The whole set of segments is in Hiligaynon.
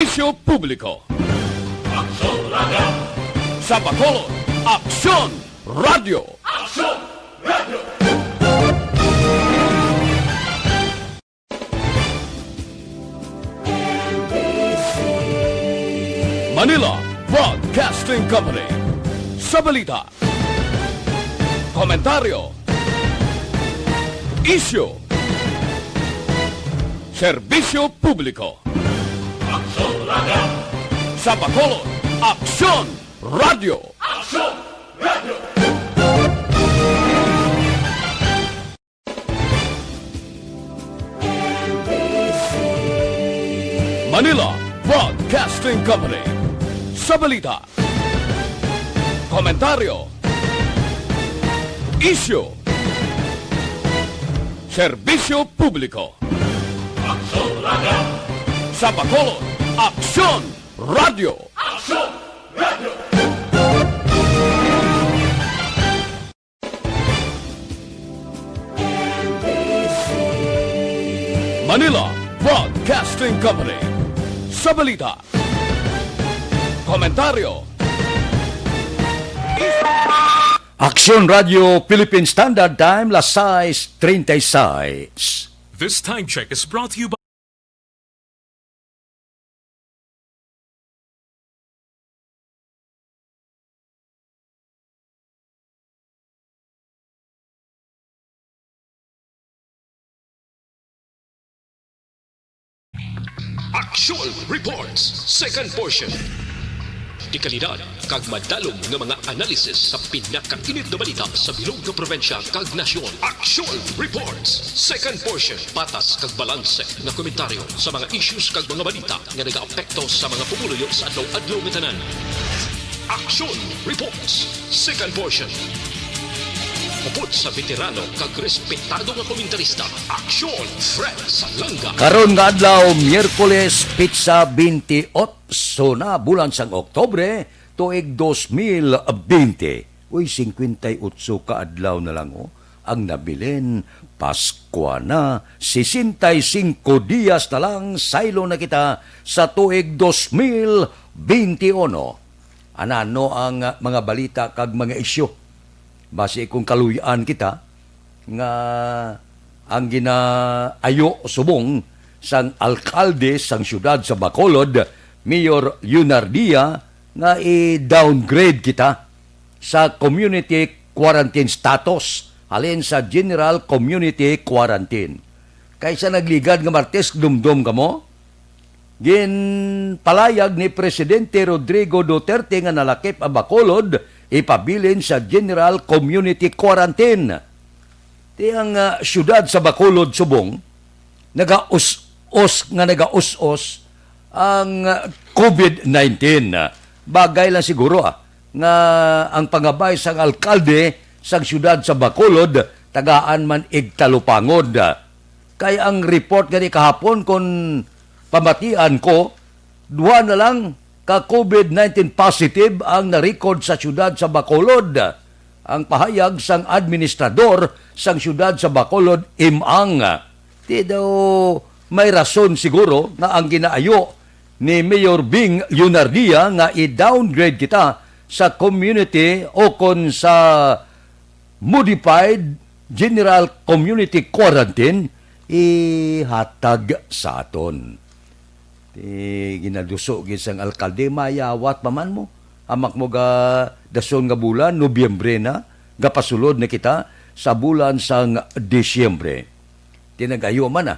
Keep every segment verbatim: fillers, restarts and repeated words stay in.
Serbisyo Publiko. Aksyon Radio. Sa Bacolod, Aksyon Radio. Aksyon Radio. Manila Broadcasting Company. Sa balita, komentaryo, isyu, serbisyo publiko. Aksyon Radio. Sa Bacolod, Aksyon Radio. Aksyon Radio. Manila Broadcasting Company. Sa balita, komentaryo, isyu, serbisyo publiko. Aksyon Radio. Sa Bacolod, Aksyon Radio. Aksyon Radio. Manila Broadcasting Company. Sa balita, komentaryo, Aksyon Radio Philippine Standard Time, las sais treinta y seis. This time check is brought to you by Aksyon Reports, second portion. Dekalidad kag madalom nga mga analysis sa pinakainit nga balita sa bilog nga probinsya kag nasyon. Aksyon Reports, second portion. Patas kag balanse nga komentaryo sa mga issues kag mga balita nga nagaapekto sa mga pumuluyo sa adlaw-adlaw nga tanan. Aksyon Reports, second portion. Upod sa veterano kag respetado nga komentarista, Aksyon Fred Salanga. Karon nga adlaw, Miyerkules, petsa twenty-eight na bulan sang Oktubre, tuig dos mil twenty. Uy, singkwenta y otso ka adlaw na lang, oh, ang nabilin. Paskwa na, sesenta y singko dias na lang, saylo na kita sa tuig dos mil twenty-one. Anano ang, ah, mga balita kag mga isyu? Basi kung kaluy-an kita nga ang ginaayo subong sang alkalde sang siyudad sa Bacolod, Mayor Leonardia, nga i-downgrade kita sa community quarantine status halin sa general community quarantine. Kay sa nagligad nga Martes, dumdom kamo? Ginpalayag ni Presidente Rodrigo Duterte nga nalakip ang Bacolod ipabilin sa general community quarantine. Ti ang, ah, siyudad sa Bacolod subong nagaus-os nga nagaus-os ang, ah, covid nineteen. Bagay lang siguro, ah, nga ang pangabay sang alkalde sang siyudad sa Bacolod tagaan man igtalupangod. Kay ang report gani kahapon, kon pamatian ko, duha na lang ka covid nineteen positive ang na-record sa siyudad sa Bacolod. Ang pahayag sang administrador sang siyudad sa Bacolod, Imang. Ti daw may rason siguro nga ang ginaayo ni Mayor Bing Leonardia nga i-downgrade kita sa community o kon sa modified general community quarantine ihatag sa aton. Ti ginaduso gid sang alkalde, mayawat pa man mo. Amak mo ga dason nga bulan, Nobyembre na, gapasulod na kita sa bulan sang Disyembre. Ti nagayo man na.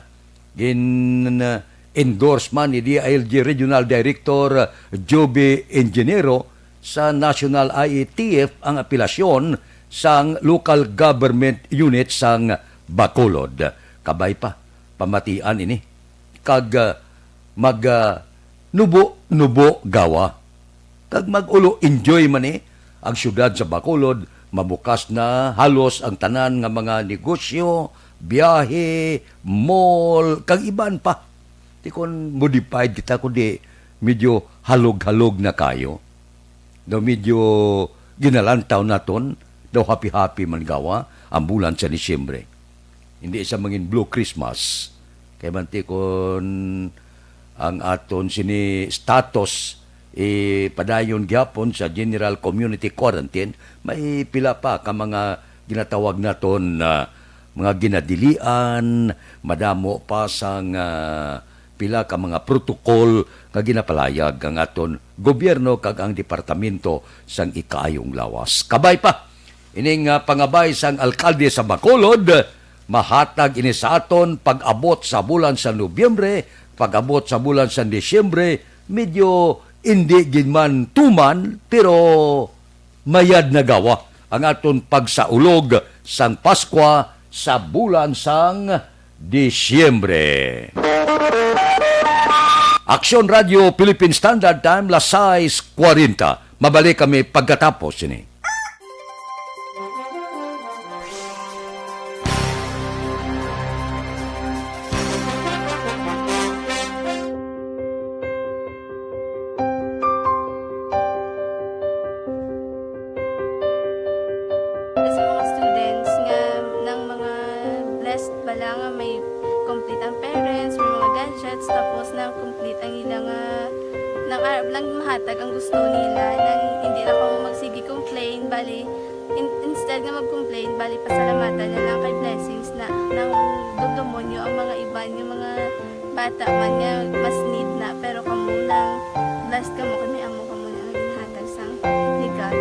Gin-endorse man ni D I L G Regional Director Joby Ingeniero sa National I A T F ang apelasyon sang local government unit sang Bacolod. Kabay pa, pamatian ini. Kag, ah, mag, ah, nubo-nubo gawa. Kag mag-ulo enjoy man ni ang siyudad sa Bacolod, mabukas na halos ang tanan nga mga negosyo, biyahe, mall, kag iban pa. Ti kon modified kita, kundi medyo halog-halog na kayo. Daw medyo ginalantaw naton, daw happy-happy man gawa ang bulan sa Disyembre. Hindi siya mangin Blue Christmas. Kay manti kon ang aton sini status, eh, padayon gyapon sa general community quarantine, may pila pa ka mga ginatawag naton, ah, mga ginadilian, madamo pa sang, ah, pila ka mga protocol nga ginapalayag ang aton gobyerno kag ang departamento sang ikaayong lawas. Kabay pa, ining, ah, pangabay sang alkalde sa Bacolod, mahatag ini sa aton pag-abot sa bulan sa Nobyembre, pag-abot sa bulan sa Disyembre, medyo indi gid man tuman, pero mayad na gawa ang aton pagsaulog sang Paskwa sa bulan sang Disyembre. Aksyon Radio Philippine Standard Time, las sais kuwarenta. Mabalik kami pagkatapos sini. Sa mga students nga, ng mga blessed bala nga may complete ang parents, may mga gadgets, tapos na complete ang ila nga, nang arab lang mahatag ang gusto nila, nang hindi na kamo magsige complain, bali, in-, instead nga mag-complain, bali, pasalamatan na lang kay blessings na, nang dumdumo nyo ang mga iban, yung mga bata man nga mas need na, pero kamo nang blessed kamo kay may amo kamo na nga ginhatag sang legal.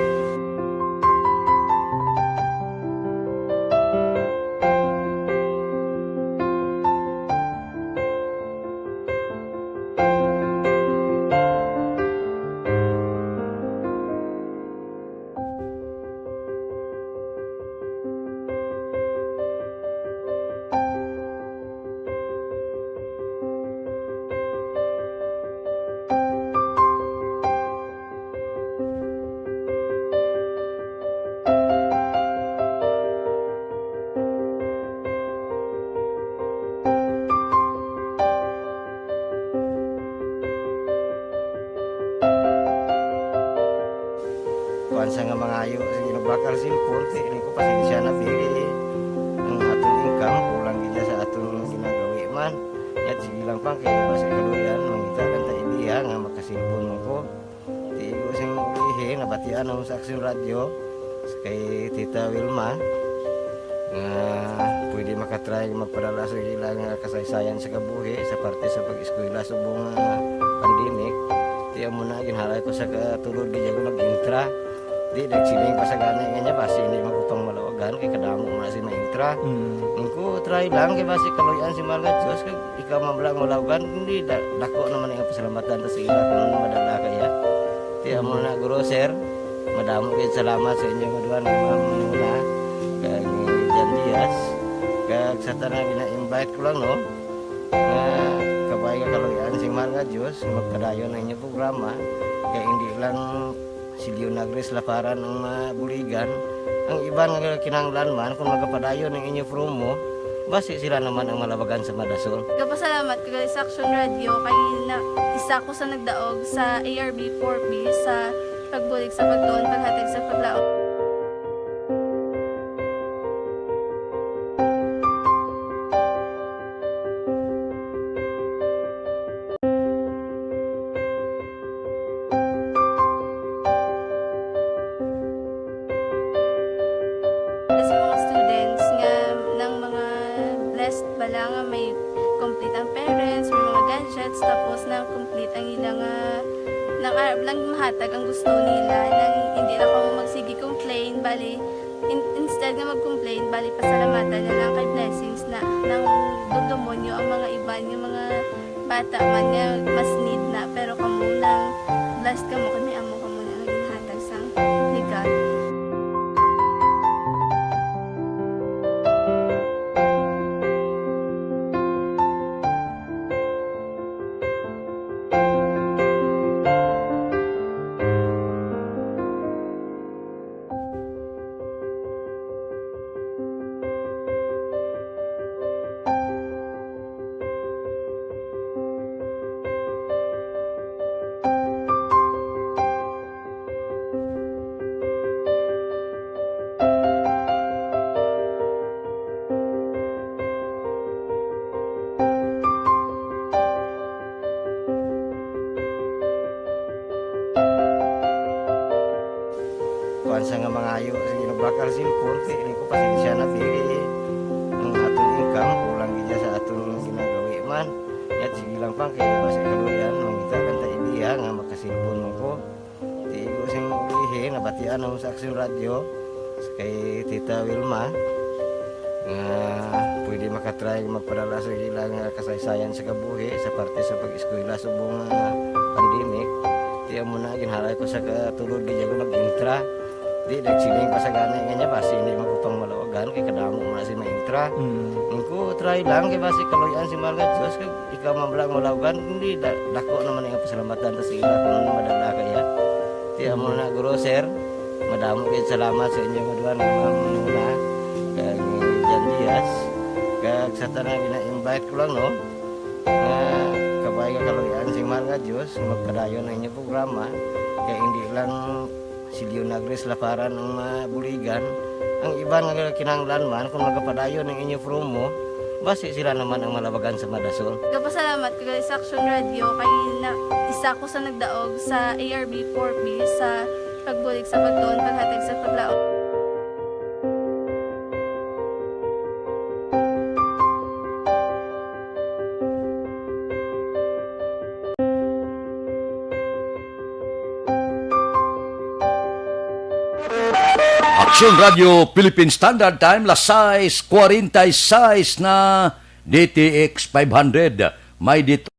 Kuwan sa nga mangayo sa ginabakal cellphone, kay ini ko pasensya na, bili. Ang aton income, kulang gid sa aton ginagawi man. Yat, sige lang pa, kay basi kaluyan, mangita lang ta idea nga makasilpon mo ko. Tigo sing ulihi, nabatian ako sa Aksyon Radio, sa kay Tita Wilma, nga pwede makatry magpadala sa ila nga kasaysayan sa kabuhi sa parte sa pag-eskwela subong nga pandemic. Ti amo na, ginhalay ko sa katulod, di ako nag-intra. Di, nagsiling pa sa gani nga niya, basi hindi magupang malawagan, kay kadamo mo na si maintra. Mm. Ang ko, try lang, kay basi kaluyan si Mahal nga Diyos, kag ikaw man lang malawagan, hindi, da-, dako naman ang pasalamatan ta sa ila kung ano madala kaya. Ti amo na, guro, sir, madamo kayo salamat sa inyo nga duha ni Ma'am Nuna, kag ni Jan Diaz, kag sa tanan gina-invite ko lang, no, nga kabay nga kaluyan sing Mahal nga Diyos, magpadayon ang inyong programa, kay hindi lang si Leonagris Laparan ang mabuligan. Ang iban nga kinahanglan man, kung magapadayon ang inyo promo, basi sila naman ang malabagan sa madasol. Gapasalamat ko gali sa Aksyon Radio kay na, isa ko sa nagdaog sa A R B four B sa pagbulig sa pagtuon, paghatag sa paglaom. Sa mga students nga, ng mga blessed bala nga may complete ang parents, may mga gadgets, tapos na complete ang ila nga, nang arab lang mahatag ang gusto nila, nang hindi na kamo magsige complain, bali, in-, instead nga mag-complain, bali, pasalamatan na lang kay blessings na, nang dumdumon nyo ang mga iban, yung mga bata man nga mas need na, pero kamo nang blessed kamo kay may amo kamo na nga ginhatag sang legal. Ang sa nga mangayo sa ginabakal cellphone, kay ini ko pasensya na, kay ang aton income, kulang gid sa aton ginagawi man. Yat, sige lang pa, kay basi kaluyan, mangita lang ta idea nga makasilpon man ko. Di ko sing ihi, nabatian ako sa Aksyon Radyo, kay Tita Wilma, nga pwede makatry magpadala sa ilang, ah, kasaysayan sa kabuhi sa parte sa pag-eskwela subong nga pandemic. Di amo na, ginhalay ko sa katulod, gid ako nag-intra. Di, nagsiling pa sa gani nga niya, basi hindi man ko pang malawagan, kay kadamo man si maintra. Mm. Ang ko, try lang, kay basi kaluyan si Mahal nga Diyos, kag ikaw man lang malawagan, hindi, da-, dako naman ang pasalamatan ta sa ila kung ano madala kaya. Di, amo na, Guro, Sir, madamo kayo salamat sa inyo nga duha nga mga manuna, kag Jan Diaz, kag sa tanan gina-invite ko lang, no, nga kabay nga kaluyan si Mahal nga Diyos, magpadayon ang inyong programa, kay hindi lang si Leonagres Laparan ang mabuligan, ang iban nga kinahanglan man, kung magapadayon ang inyo promo, basi sila naman ang malawagan sa Madasol. Gapasalamat ko gali sa Action Radio kay na, isa ko sa nagdaog sa A R B four B sa pagbulig sa pagtuon, paghatag sa paglaom. Aksyon Radio Philippine Standard Time, las sais cuarenta y seis na, D T X five hundred. May dito.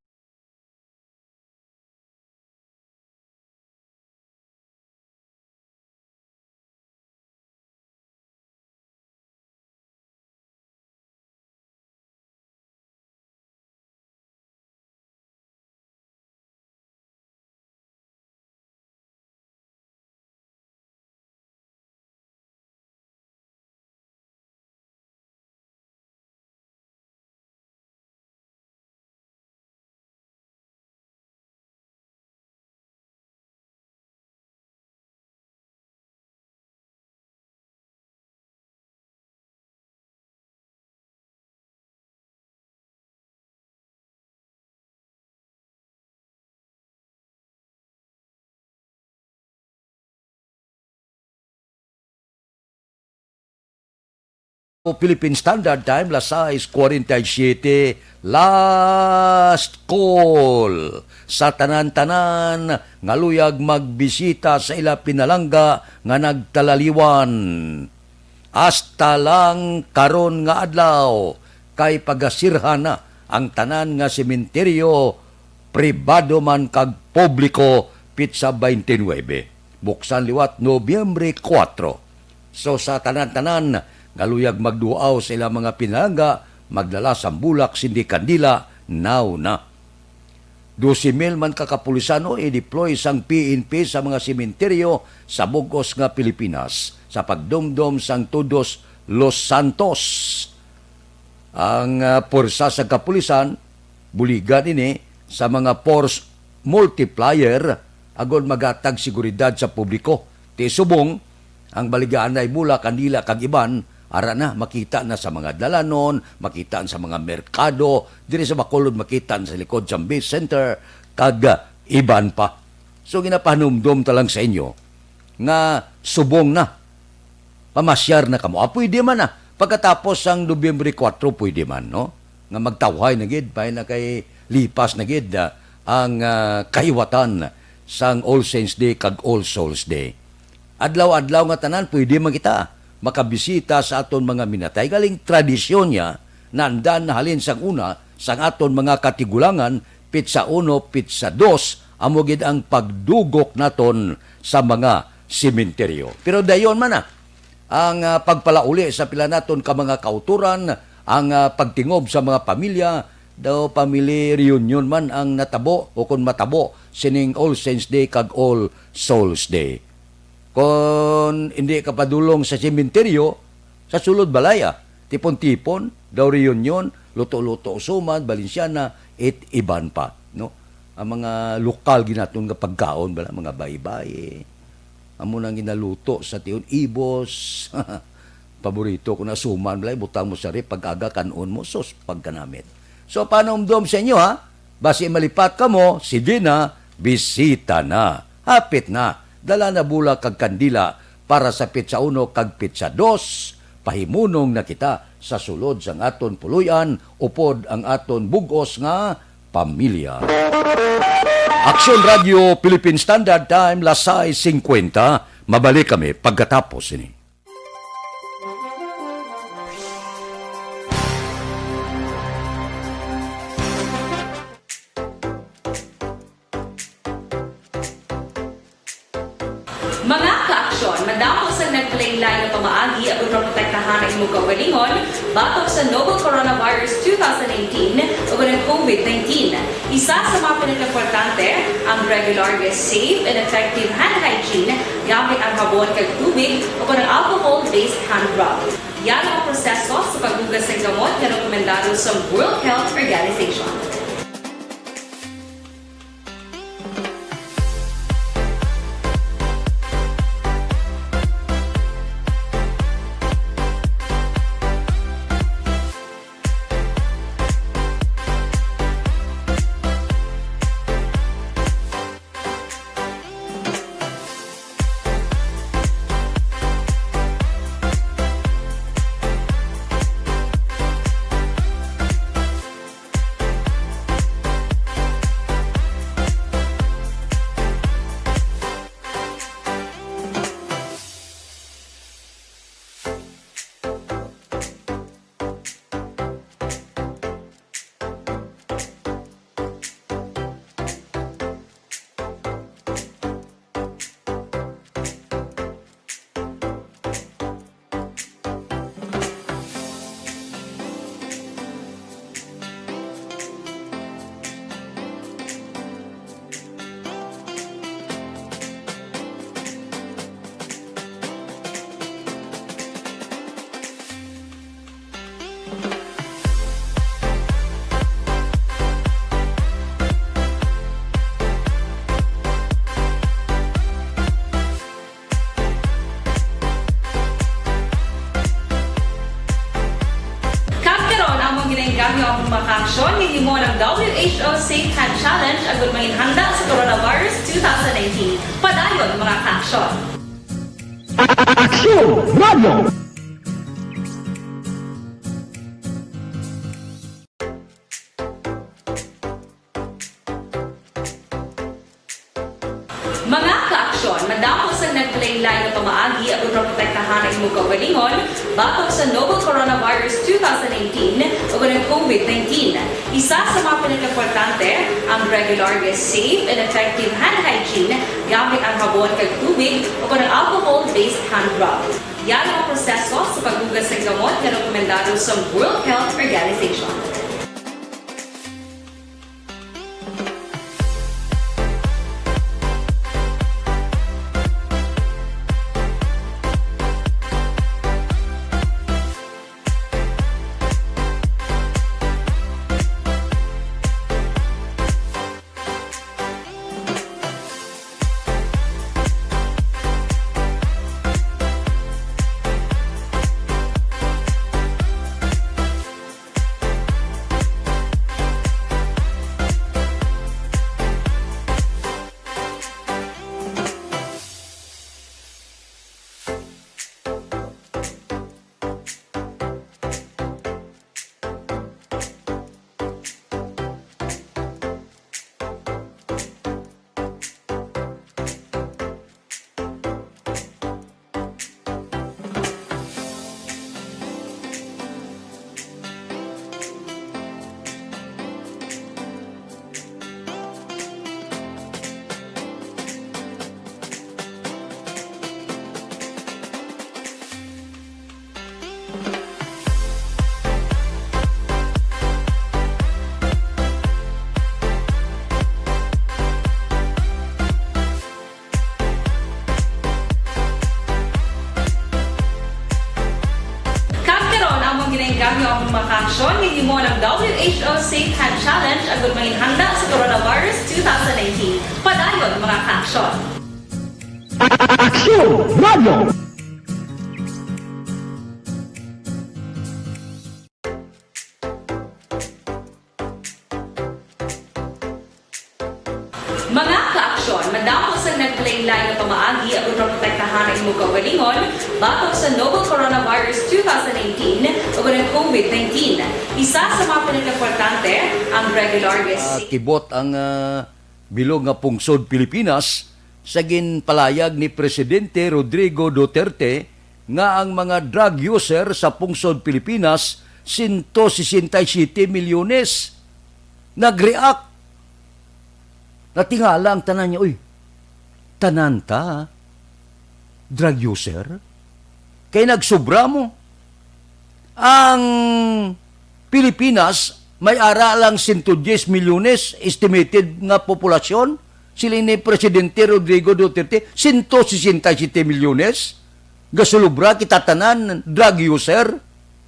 Philippine Standard Time, las sais cuarenta y siete, last call sa tanan-tanan nga luyag magbisita sa ila pinalangga nga nagtalaliwan. Hasta lang karon nga adlaw, kay pagasirhan na ang tanan nga sementeryo, pribado man kag publiko, pitsa twenty-nine, buksan liwat Nobyembre kuwatro. So, sa tanan-tanan nga luyag magduaw sa ilang mga pinalangga, magdala sang bulak, sindi kandila, now na. Dose mil man ka kapulisan o i-deploy sang P N P sa mga sementeryo sa bug-os nga Pilipinas sa pagdumdom sang Todos los Santos. Ang, ah, puwersa sa kapulisan, buligan ini sa mga force multiplier agod maghatag seguridad sa publiko. Ti subong, ang baligyaan na bulak, kandila kag iban, ara na, makita na sa mga dalanon, makita na sa mga merkado, diri sa Bacolod, makita na sa likod sa Base Center, kag, ah, iban pa. So, ginapahanumdom ta lang sa inyo nga subong na, pamasyar na kamo. Ah, pwede man na. Pagkatapos sang Nobyembre kuwatro, pwede man, no? Nga magtawhay na gid, bahin na kay lipas na gid, ah, ang, ah, kahiwatan sang All Saints Day kag All Souls Day. Adlaw-adlaw nga tanan, pwede man kita makabisita sa aton mga minatay. Galing tradisyon niya, naandan na halin sang una, sang aton mga katigulangan, pitsa uno, pitsa dos, amo gid ang pagdugok naton sa mga sementeryo. Pero dayon man na ang, ah, pagpalauli sa pila naton ka mga kautoran, ang, ah, pagtingob sa mga pamilya, daw family reunion man ang natabo o kon matabo sining All Saints Day kag All Souls Day. Kon hindi ka padulong sa sementeryo, sa sulod balay, ah, tipon-tipon, daw reunion, luto-luto suman, Balenciana, it iban pa, no? Ang mga lokal ginaton nga pagkaon, bala, mga baybay, amo nang ginaluto sa tion, ibos. Paborito ko na suman, bala, butang mo sa ref, pag-aga kan-on mo, sus, pagkanamit. So, paano umdom sa inyo, ha? Basi malipat kamo, sige na, bisita na. Hapit na. Dala na bulak kag kandila para sa petsa uno kag petsa dos, pahimunong na kita sa sulod sang aton puloy-an upod ang aton bug-os nga pamilya. Aksyon Radio Philippine Standard Time, las sais singkwenta. Mabalik kami pagkatapos sini. Mga kaaksyon, madamo sang naglain-lain nga pamaagi agud maprotektahan ang imong kaugalingon batok sa novel coronavirus two thousand nineteen o ang COVID nineteen. Isa sa mga pinakaimportante ang regular nga safe and effective hand hygiene gamit ang habon kag tubig o ang alcohol-based hand rub. Yara ang proseso sa paghugas sang gamot nga rekomendado sa World Health Organization. Kag karon, amon ginaengganyo ang mga kaaksyon nga himuon ang W H O Safe Hand Challenge agud manginhanda sa coronavirus two thousand nineteen. Padayon, mga kaaksyon. Aksyon Radio! Mga kaaksyon, madamo sang naglain-lain nga pamaagi agud maprotektahan ang imong kaugalingon batok sa novel coronavirus two thousand nineteen o ang COVID nineteen. Isa sa mga pinakaimportante ang regular nga safe and effective hand hygiene gamit ang habon kag tubig o ang alcohol-based hand rub. Yara ang proseso sa paghugas sang gamot nga rekomendado sa World Health Organization. Kag karon, amon ginaengganyo ang mga kaaksyon nga himuon ang W H O Safe Hand Challenge agud manginhanda sa coronavirus two thousand nineteen. Padayon, mga kaaksyon. Aksyon Radio! Mga kaaksyon, madamo sang naglain-lain nga pamaagi agud maprotektahan Ang imo kaugalingon batok sa novel coronavirus two thousand eighteen o ang covid nineteen. Isa sa mga pinakaimportante ang regular Ah, kibot ang, ah, bilog nga pungsod Pilipinas sa ginpalayag ni Presidente Rodrigo Duterte nga ang mga drug user sa pungsod Pilipinas, sento sesenta y siete milyones. Nag-react. Natingala ang tanan niya, "Uy, tanan ta drug user? Kay nagsubra mo." Ang Pilipinas may ara lang sento diyes milyones estimated nga populasyon. Siling ni Presidente Rodrigo Duterte, sento sesenta y siete milyones. Gasulubra kita tanan drug user.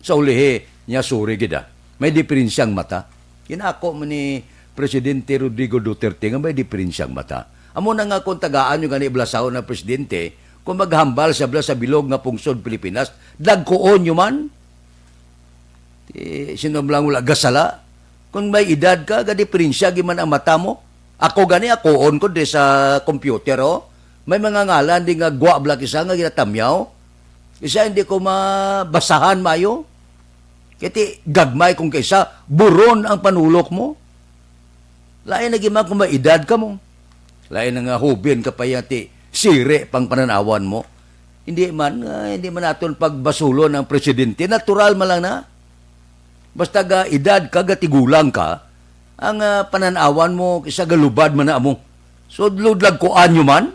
Sa ulihi niya, sorry gid, ah. May diferensya ang mata. Ginako man ni Presidente Rodrigo Duterte nga may diferensya ang mata. Amo na nga kung tagaan nyo gani blasahon ang presidente, kung maghambal siya bala sa bilog nga pungsod Pilipinas, dagkoon nyo man. Ti, sino lang wala gasala? Kung may edad ka, gadiperensya gyud man ang mata mo. Ako gani, akoon ko di sa computer, oh. May mga ngalan di nga gwa bala kisa nga ginatamyaw. Isa hindi ko mabasahan mayo. Kaya ti, gagmay kung kaisa, buron ang panulok mo. Lain na gyud man kung may edad ka mo. Lain na nga hubin ka pa yan, ti, sire pang pananawan mo. Hindi man, ah, hindi man naton pagbasulon ang presidente. Natural man lang na. Basta ga edad ka, gatigulang ka, ang, ah, pananawan mo, kisa galubad man na mo. So, ludlag ko anyo man.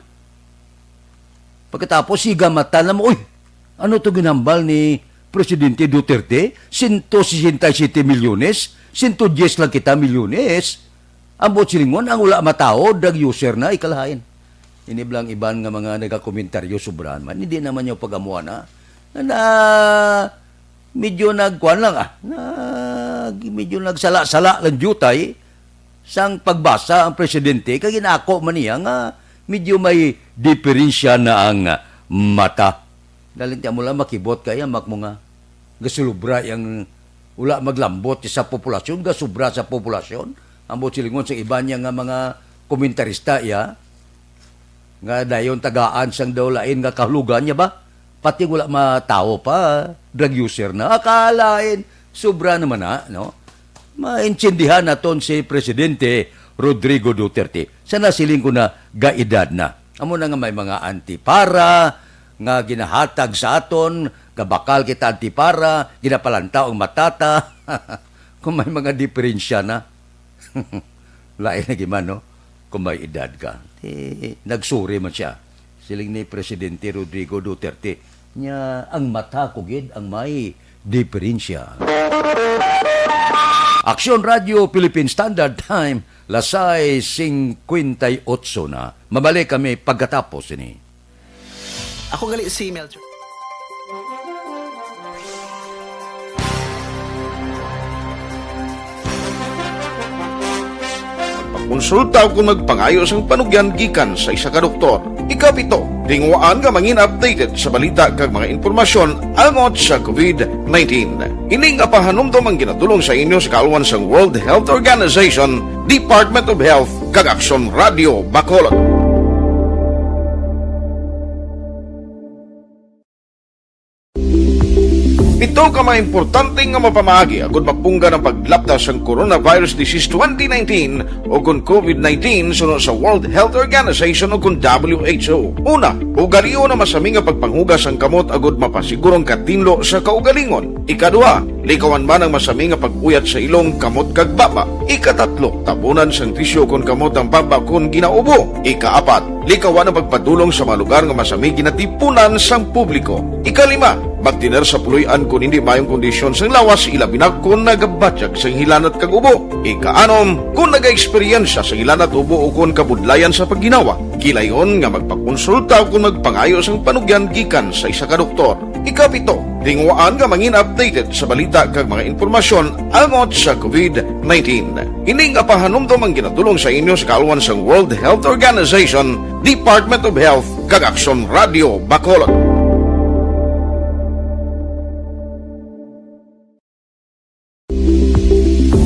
Pagkatapos, siga mata na mo, "Uy, ano to ginambal ni Presidente Duterte? Sento sesenta y siete milyones, sento diyes lang kita milyones." Ang buot silingon, ang wala matawo, drug user na, ikalahain. Ini bala ang iban nga mga nagakomentaryo, sobrahan man. Hindi naman yung pag-amuan, ha? Na, na, medyo nagkuan lang, ah. Na, medyo nagsala-sala lang jutay sang pagbasa ang presidente. Kay ginako man niya nga medyo may diferensya na ang mata. Dalinti mo lang makibot kaya mak mo nga gasulubra yang wala maglambot sa populasyon, gasubra sa populasyon. Ang buot silingon sa iba niya nga mga komentarista, iya, nga dayon tagaan sang daw lain nga kahulogan niya ba? Pati wala matawo pa, drug user na. Akalain, sobra naman na, no? Maintindihan naton si Presidente Rodrigo Duterte. Sa nasiling ko na, gaedad na. Amo na nga may mga antipara nga ginahatag sa aton, nga bakal kita antipara, ginapalantaw ang matata. Kung may mga diferensya na. Lain lagi man, no? Kung may edad ka. Eh, nagsuri man siya. Siling ni Presidente Rodrigo Duterte, niya ang mata ko gid ang may diferensya. Aksyon Radio Philippine Standard Time, lasay singkwenta y otso na. Mabalik kami pagkatapos ini. Ako gali si Melchor. Magpakonsulta o kung magpangayo sang panugyan gikan sa isa ka doktor. Ikapito, tinguhaan nga mangin updated sa balita kag mga impormasyon angot sa covid nineteen. Ini nga pahanumdom ang ginatulong sa inyo sa kaalwan sang World Health Organization, Department of Health, kag Aksyon Radio Bacolod. Pito ka mga importante nga mapamaagi agud mapunggan ang paglapta sang coronavirus disease twenty nineteen o kon covid nineteen suno sa World Health Organization o kon W H O. Una, ugalion ang masami nga pagpanghugas sang kamot agud mapasiguro ang katinlo sa kaugalingon. Ikaduha, likawan man ang masami nga pag-uyat sa ilong, kamot, kag baba. Ikatatlo, tabunan sang tisyu kon kamot ang baba kon ginaubo. Ikaapat, likawan ang pagpadulong sa mga lugar nga masami ginatipunan sang publiko. Ikalima, magtener sa puloy-an kon hindi maayong kondisyon sang lawas, ilabi na kon nagabatyag sang hilanat kag ubo. Ikaanom, kon nagaeksperyensya sang hilanat, ubo, o kon kabudlayan sa pagginawa, gilayon nga magpakonsulta o kon magpangayo sang panugyan gikan sa isa ka doktor. Ikapito, tinguhaan nga mangin updated sa balita kag mga impormasyon angot sa covid nineteen. Ini nga pahanumdom ang ginatulong sa inyo sa kaalwan sang World Health Organization, Department of Health, kag Aksyon Radio Bacolod.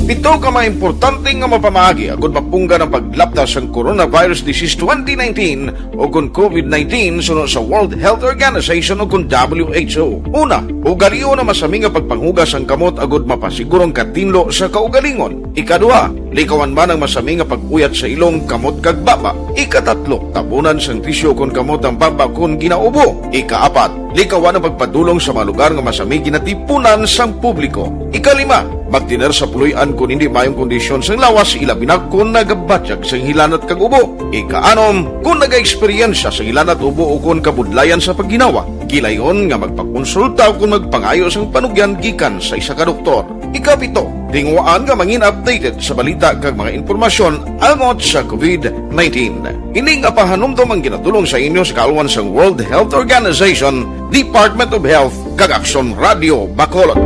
Pito Ito ka mga importante nga mapamaagi agud mapunggan ang paglapta sang coronavirus disease twenty nineteen o kon covid nineteen suno sa World Health Organization o kon W H O. Una, ugalion ang masami nga pagpanghugas sang kamot agud mapasiguro ang katinlo sa kaugalingon. Ikaduha, likawan man ang masami nga pag-uyat sa ilong, kamot kag baba. Ikatatlo, tabunan sang tisyu kon kamot ang baba kon ginaubo. Ikaapat, likawan ang pagpadulong sa mga lugar nga masami ginatipunan sang publiko. Ikalima, magtener sa puloy-an kon hindi maayong kondisyon sang lawas, ilabi na kon nagabatyag sang hilanat kag ubo. Ikaanom, kon nagaeksperyensya sang hilanat, ubo o kon kabudlayan sa pagginawa, gilayon nga magpakonsulta o kon magpangayo sang panugyan gikan sa isa ka doktor. Ikapito, tinguhaan nga mangin updated sa balita kag mga impormasyon angot sa covid nineteen. Ini nga pahanumdom ang ginadulong sa inyo sa kaalwan sang World Health Organization, Department of Health, kag Aksyon Radio Bacolod.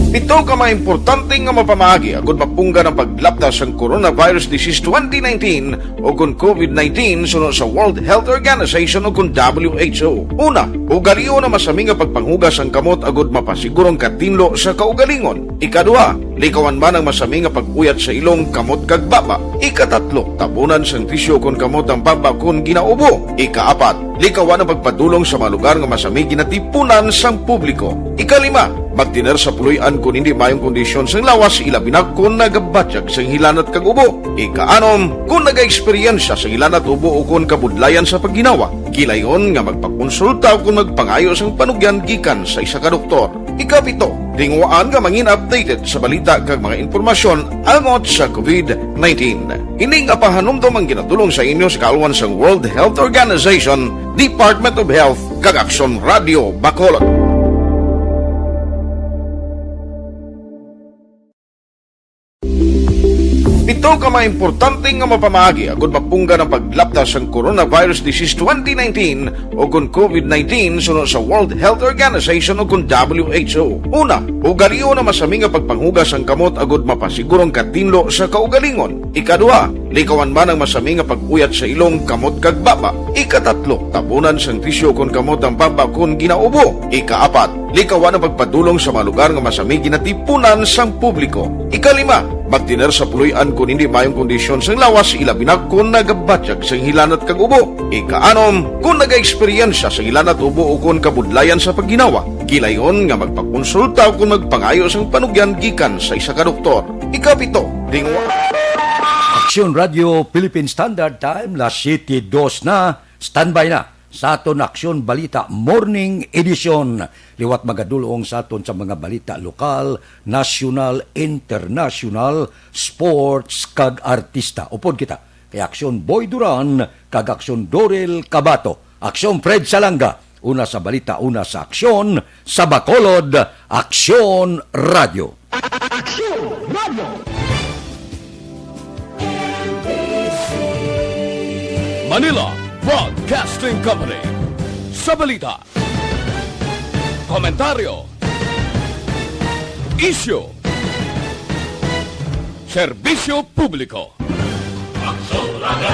Pito ka mga importante nga mapamaagi agud mapunggan ang paglapta sang coronavirus disease twenty nineteen o kon covid nineteen suno sa World Health Organization o kon W H O. Una, ugalion ang masami nga pagpanghugas sang kamot agud mapasiguro ang katinlo sa kaugalingon. Ikaduha, likawan man ang masami nga pag-uyat sa ilong, kamot kag baba. Ikatatlo, tabunan sang tisyu kon kamot ang baba kon ginaubo. Ikaapat, likawan ang pagpadulong sa mga lugar nga masami ginatipunan sang publiko. Ikalima, magtener sa puloy-an kon hindi maayong kondisyon sang lawas, ilabi na kon nagabatyag sang hilanat kag ubo. Ikaanom, kon nagaeksperyensya sang hilanat, ubo o kon kabudlayan sa pagginawa, gilayon nga magpakonsulta o kon magpangayo sang panugyan gikan sa isa ka doktor. Ikapito, tinguhaan nga mangin updated sa balita kag mga impormasyon angot sa covid nineteen. Ini nga pahanumdom ang ginadulong sa inyo sa kaalwan sang World Health Organization, Department of Health, kag Aksyon Radio Bacolod. Pito ka mga importante nga mapamaagi agud mapunggan ang paglapta sang coronavirus disease twenty nineteen o kon covid nineteen suno sa World Health Organization o kon W H O. Una, ugalion ang masami nga pagpanghugas sang kamot agud mapasiguro ang katinlo sa kaugalingon. Ikaduha, likawan man ang masami nga pag-uyat sa ilong, kamot kag baba. Ikatatlo, tabunan sang tisyu kon kamot ang baba kon ginaubo. Ikaapat, likawan ang pagpadulong sa mga lugar nga masami ginatipunan sang publiko. Ikalima, magtener sa puloy-an kon hindi maayong kondisyon sang lawas, ilabi na kon nagabatyag sang hilanat kag ubo. Ikaanom, kon nagaeksperyensya sang hilanat, ubo o kon kabudlayan sa pagginawa, gilayon nga magpakonsulta o kon magpangayo sang panugyan gikan sa isa ka doktor. Ikapito, tinguha. Aksyon Radio Philippine Standard Time, las siyete dos na. Standby na sa aton Aksyon Balita Morning Edition. Liwat magadulong sa aton sa mga balita lokal, nasyonal, internasyonal, sports, kag artista. Upod kita kay Aksyon Boy Duran kag Aksyon Dorel Cabato. Aksyon Fred Salanga, una sa balita, una sa aksyon, sa Bacolod, Aksyon Radio. Aksyon Radio. Manila Broadcasting Company. Sa balita, komentaryo, isyu, serbisyo publiko. Aksyon Radio.